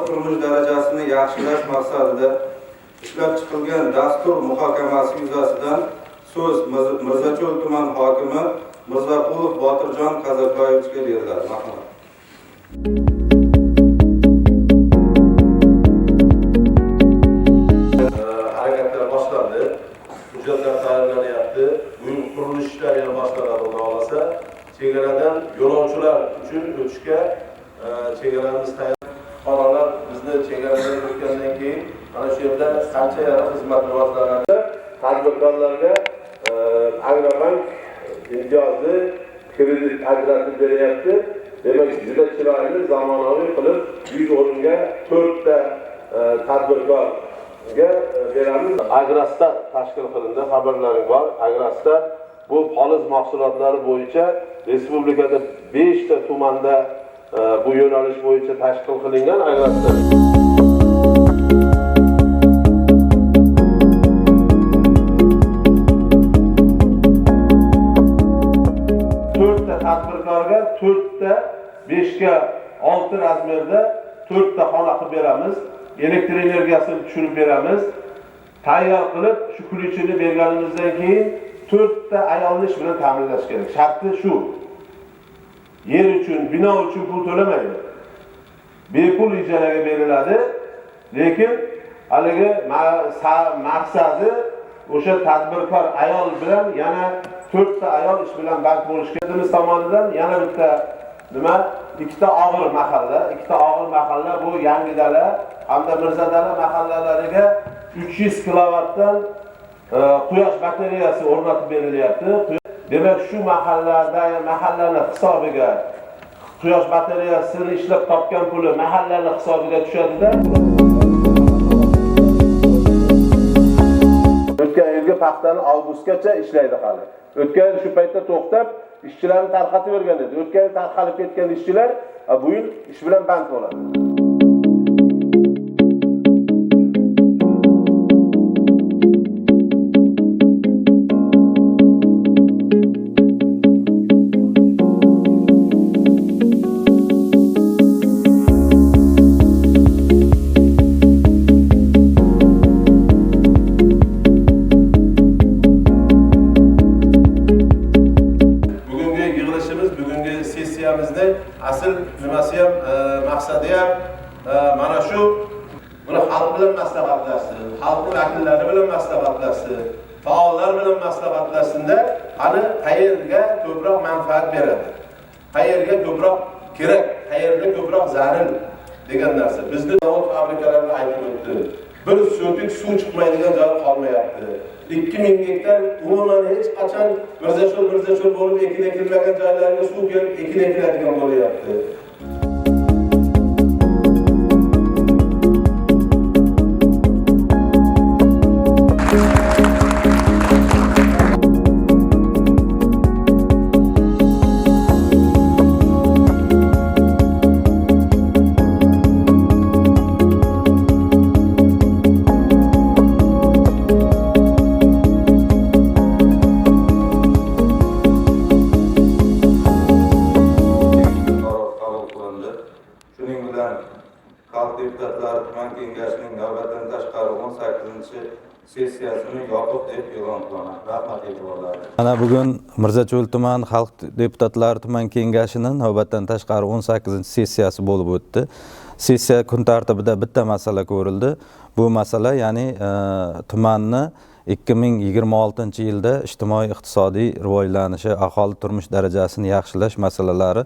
Turmush darajasini yaxshilash maqsadida ishlab chiqilgan dastur muhokamasi yuzasidan so'z Mirzacho'l tuman hokimi Mirzaqulov Botirjon Qazaqboyevichga beriladi. Marhamat. Harakatlar boshlandi. Hujjatlar tayyorlanyapti. Bu yil qurilish ishlari ham boshlanadi, Xudo xohlasa. Chegaradan yo'lovchilar uchun o'tishga chegaramiz tayyor. Fuqarolar bizni chegaradan o'tgandan keyin mana shu yerda qancha yana xizmat rivojlanadi. Tadbirkorlarga Agrobank imtiyozli kredit ajratib beryapti. Demak, juda chiroyli, zamonaviy qilib 100 o'ringa 4 ta tadbirkorga beramiz. Agrostat tashkil qilindi, xabarlaring bor. Agrostat bu poliz mahsulotlari bo'yicha respublikada 5 ta tumanda bu yo'nalish bo'yicha tashkil qilingan Agrostat. To'rtta tadbirkorga 4ta 5ga 6 razmerda 4ta xona qilib beramiz. Elektr energiyasini tushirib beramiz. Tayyor qilib shu ключini berganimizdan keyin 4ta ayolni ish bilan ta'minlash kerak. Sharti shu. Yer uchun, bino uchun pul to'lamaydi. Bepul ijaraga beriladi. Lekin haligi maqsadi o'sha tadbirkor ayol bilan yana 4ta ayol ish bilan band bo'lish kerak. Tomonidan yana bitta nima? Ikkita og'ir mahalla, ikkita og'ir mahalla bu Yangidala hamda Mirzadala mahallalariga 300 kilovatdan quyosh batareyasi o'rnatib berilyapti. Demak, shu mahallada mahallani hisobiga quyosh batareyasini ishlab topgan puli mahallani hisobiga tushadi-da. O'tgan yilgi paxtani avgustgacha ishlaydi hali. O'tgan yil shu paytda to'xtab ishchilarni tarqatib bergan edi. O'tgan yil tarqalib ketgan ishchilar bu yil ish bilan band bo'ladi. Asl nimasi ham, maqsadi ham mana shu, buni xalq bilan maslahatlashsin, xalqning vakillari bilan maslahatlashsin, faollar bilan maslahatlashsinda, qani qayerga ko'proq manfaat beradi, qayerga ko'proq kerak, qayerda ko'proq zarur degan narsa. Bizni zavod fabrikalarini aytib o'tdi. Bir sotik suv chiqmaydigan joy qolmayapti. 2000 gektar umuman hech qachon Mirzacho'l bo'lib ekin ekilmagan joylarga suv kelib ekin ekiladigan bo'lyapti. Shuning bilan Xalq deputatlari tuman kengashining navbatdan tashqari 18-sessiyasini yopiq deb e'lon qilaman. Rahmat e'tiborlaringizga. Mana bugun Mirzacho'l tuman Xalq deputatlari tuman kengashining navbatdan tashqari 18-sessiyasi bo'lib o'tdi. Sessiya kun tartibida bitta masala ko'rildi. Bu masala, ya'ni tumanni 2026-yilda ijtimoiy iqtisodiy rivojlanishi, aholi turmush darajasini yaxshilash masalalari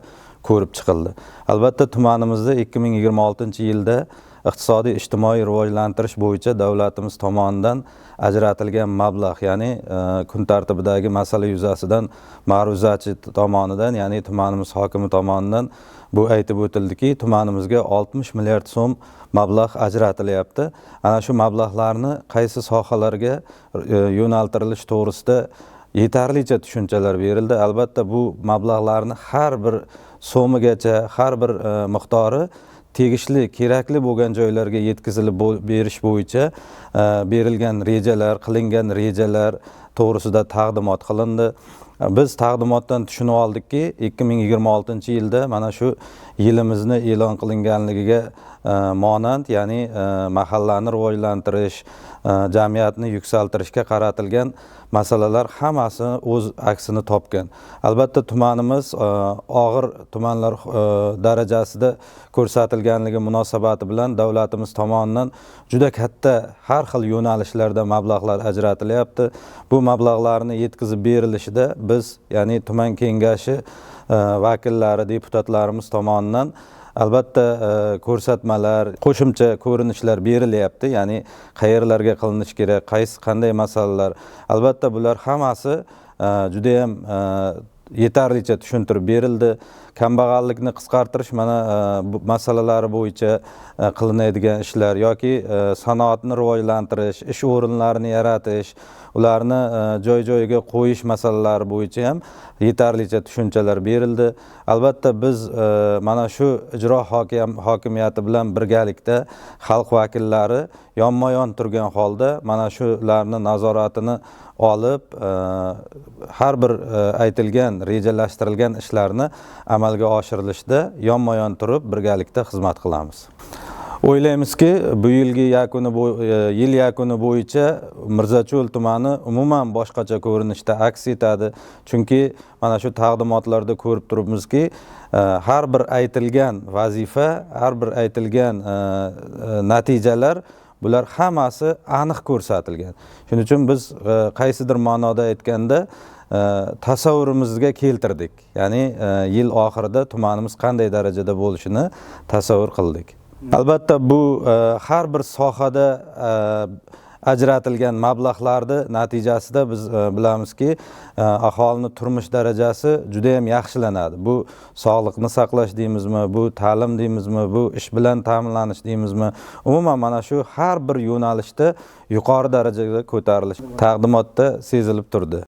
ko'rib chiqildi. Albatta, tumanimizda 2026-yilda iqtisodiy ijtimoiy rivojlantirish bo'yicha davlatimiz tomonidan ajratilgan mablag', ya'ni kun tartibidagi masala yuzasidan ma'ruzachi tomonidan, ya'ni tumanimiz hokimi tomonidan bu aytib o'tildiki, tumanimizga 60 milliard so'm mablag' ajratilyapti. Ana shu mablag'larni qaysi sohalarga yo'naltirilish to'g'risida yetarlicha tushunchalar berildi. Albatta, bu mablag'larni har bir so'migacha, har bir miqdori tegishli, kerakli bo'lgan joylarga yetkazilib berish bo'yicha berilgan rejalar, qilingan rejalar to'g'risida taqdimot qilindi. Biz taqdimotdan tushunib oldikki, 2026-yilda mana shu yilimizni e'lon qilinganligiga monand, ya'ni mahallani rivojlantirish, jamiyatni yuksaltirishga qaratilgan masalalar hammasi o'z aksini topgan. Albatta tumanimiz og'ir tumanlar darajasida ko'rsatilganligi munosabati bilan davlatimiz tomonidan juda katta har xil yo'nalishlarda mablag'lar ajratilyapti. Bu mablag'larni yetkazib berilishida biz, ya'ni tuman kengashi vakillari, deputatlarimiz tomonidan albatta ko'rsatmalar, qo'shimcha ko'rinishlar berilyapti, ya'ni qayerlarga qilinishi kerak, qaysi qanday masalalar. Albatta bular hammasi juda ham yetarlicha tushuntirib berildi. Kambag'allikni qisqartirish mana bu masalalari bo'yicha qilinadigan ishlar yoki sanoatni rivojlantirish, ish o'rinlarini yaratish, ularni joy-joyiga qo'yish masalalari bo'yicha ham yetarlicha tushunchalar berildi. Albatta biz mana shu ijro hokimiyati bilan birgalikda xalq vakillari yonma-yon turgan holda mana shularni nazoratini olib, har bir aytilgan, rejalashtirilgan ishlarni amalga oshirilishda yonma-yon turib birgalikda xizmat qilamiz. O'ylaymizki, bu yilgi yakuni yil yakuni bo'yicha Mirzacho'l tumani umuman boshqacha ko'rinishda aks etadi. Chunki mana shu taqdimotlarda ko'rib turibmizki, har bir aytilgan vazifa, har bir aytilgan natijalar, bular hammasi aniq ko'rsatilgan. Shuning uchun biz qaysidir ma'noda aytganda tasavvurimizga keltirdik. Ya'ni yil oxirida tumanimiz qanday darajada bo'lishini tasavvur qildik. Albatta bu har bir sohada ajratilgan mablag'larni natijasida biz bilamizki, aholini turmush darajasi juda ham yaxshilanadi. Bu sog'liqni saqlash deymizmi, bu ta'lim deymizmi, bu ish bilan ta'minlanish deymizmi, umuman mana shu har bir yo'nalishda yuqori darajaga ko'tarilish taqdimotda sezilib turdi.